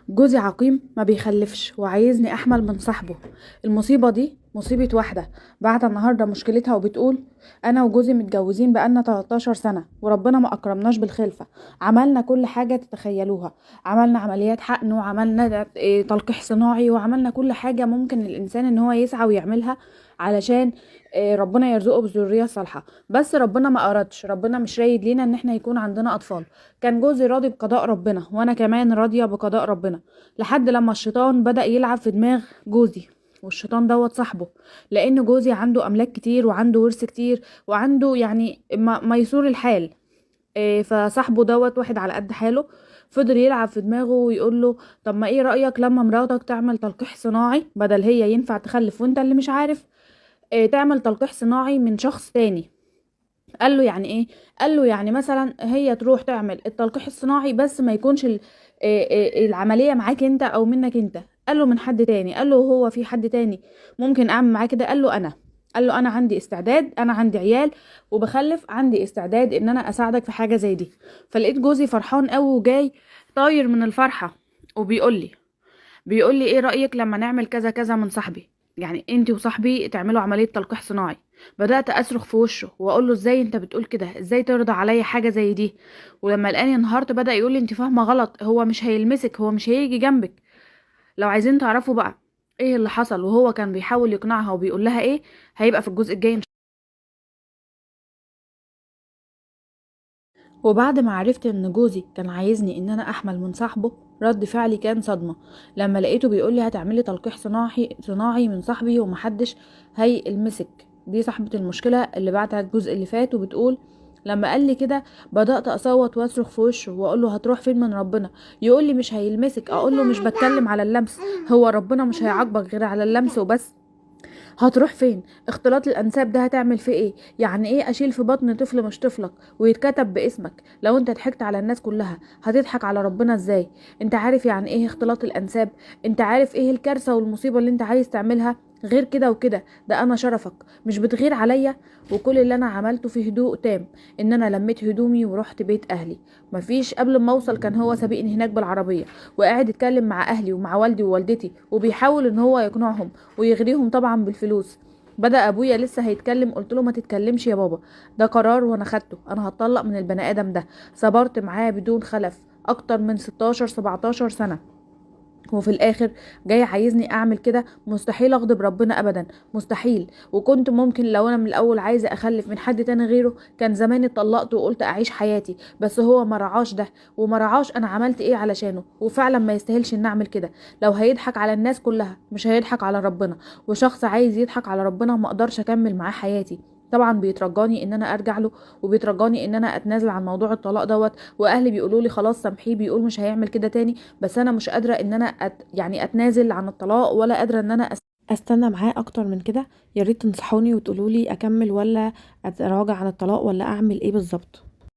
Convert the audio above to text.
جوزي عقيم ما بيخلفش وعايزني احمل من صاحبه. المصيبة دي مصيبة واحدة بعد النهارده مشكلتها، وبتقول انا وجوزي متجوزين بقالنا 13 سنة وربنا ما اكرمناش بالخلفه. عملنا كل حاجة تتخيلوها، عملنا عمليات حقن وعملنا تلقيح صناعي وعملنا كل حاجة ممكن الانسان ان هو يسعى ويعملها علشان ربنا يرزقه بالذريه الصالحة، بس ربنا ما ارادش، ربنا مش رايد لينا ان احنا يكون عندنا اطفال. كان جوزي راضي بقضاء ربنا وانا كمان راضية بقضاء ربنا، لحد لما الشيطان بدأ يلعب في دماغ جوزي، والشيطان دوت صاحبه، لان جوزي عنده املاك كتير وعنده ورث كتير وعنده يعني ميسور الحال. فصاحبه دوت واحد على قد حاله، فضل يلعب في دماغه ويقول له طب ما ايه رأيك لما مراتك تعمل تلقيح صناعي، بدل هي ينفع تخلف وانت اللي مش عارف، تعمل تلقيح صناعي من شخص تاني. قال له يعني ايه؟ قال له يعني مثلا هي تروح تعمل التلقيح الصناعي بس ما يكونش العملية معاك انت او منك انت. قال له من حد تاني. قال له هو في حد تاني ممكن اعمل معاه كده؟ قال له انا. قال له انا عندي استعداد، انا عندي عيال وبخلف، عندي استعداد ان انا اساعدك في حاجة زي دي. فلقيت جوزي فرحان قوي وجاي طاير من الفرحة وبيقول لي ايه رأيك لما نعمل كذا كذا من صاحبي، يعني انت وصاحبي تعملوا عملية تلقيح صناعي. بدأت اصرخ في وشه واقول له ازاي انت بتقول كده، ازاي ترضى عليا حاجة زي دي. ولما لقاني انهارت بدأ يقول لي انت فاهمة غلط، هو مش هيلمسك، هو مش هيجي جنبك. لو عايزين تعرفوا بقى ايه اللي حصل وهو كان بيحاول يقنعها وبيقول لها ايه، هيبقى في الجزء الجاي. وبعد ما عرفت ان جوزي كان عايزني ان انا احمل من صاحبه، رد فعلي كان صدمة لما لقيته بيقول لي هتعملي تلقيح صناعي من صاحبي ومحدش هيلمسك. دي صاحبة المشكلة اللي بعتها الجزء اللي فات، وبتقول لما قال لي كده بدأت اصوت واصرخ في وشه واقول له هتروح فين من ربنا؟ يقول لي مش هيلمسك. اقول له مش بتكلم على اللمس، هو ربنا مش هيعاقبك غير على اللمس وبس. هتروح فين؟ اختلاط الانساب ده هتعمل فيه ايه؟ يعني ايه اشيل في بطن طفل مش طفلك ويتكتب باسمك؟ لو انت ضحكت على الناس كلها هتضحك على ربنا ازاي؟ انت عارف يعني ايه اختلاط الانساب؟ انت عارف ايه الكارثة والمصيبة اللي انت عايز تعملها؟ غير كده وكده ده انا شرفك مش بتغير عليا. وكل اللي انا عملته في هدوء تام ان انا لميت هدومي ورحت بيت اهلي. مفيش قبل ما اوصل كان هو سابقني هناك بالعربية وقاعد يتكلم مع اهلي ومع والدي ووالدتي وبيحاول ان هو يقنعهم ويغريهم طبعا بالفلوس. بدأ ابويا لسه هيتكلم، قلت له ما تتكلمش يا بابا، ده قرار وانا خدته، انا هتطلق من البني ادم ده. صبرت معاه بدون خلف اكتر من 16 17 سنة، وفي الاخر جاي عايزني اعمل كده؟ مستحيل اغضب ربنا ابدا، مستحيل. وكنت ممكن لو انا من الاول عايزه اخلف من حد تاني غيره كان زماني اتطلقت وقلت اعيش حياتي، بس هو ما رعاش ده وما رعاش انا عملت ايه علشانه، وفعلا ما يستاهلش ان اعمل كده. لو هيضحك على الناس كلها مش هيضحك على ربنا، وشخص عايز يضحك على ربنا ما اقدرش اكمل معاه حياتي. طبعا بيترجاني ان انا ارجع له وبيترجاني ان انا اتنازل عن موضوع الطلاق دوت، واهلي بيقولوا لي خلاص سامحيه، بيقول مش هيعمل كده تاني، بس انا مش قادرة ان انا يعني اتنازل عن الطلاق، ولا قادرة ان انا استنى معاه اكتر من كده. يا ريت تنصحوني وتقولوا لي اكمل ولا اتراجع عن الطلاق ولا اعمل ايه بالظبط.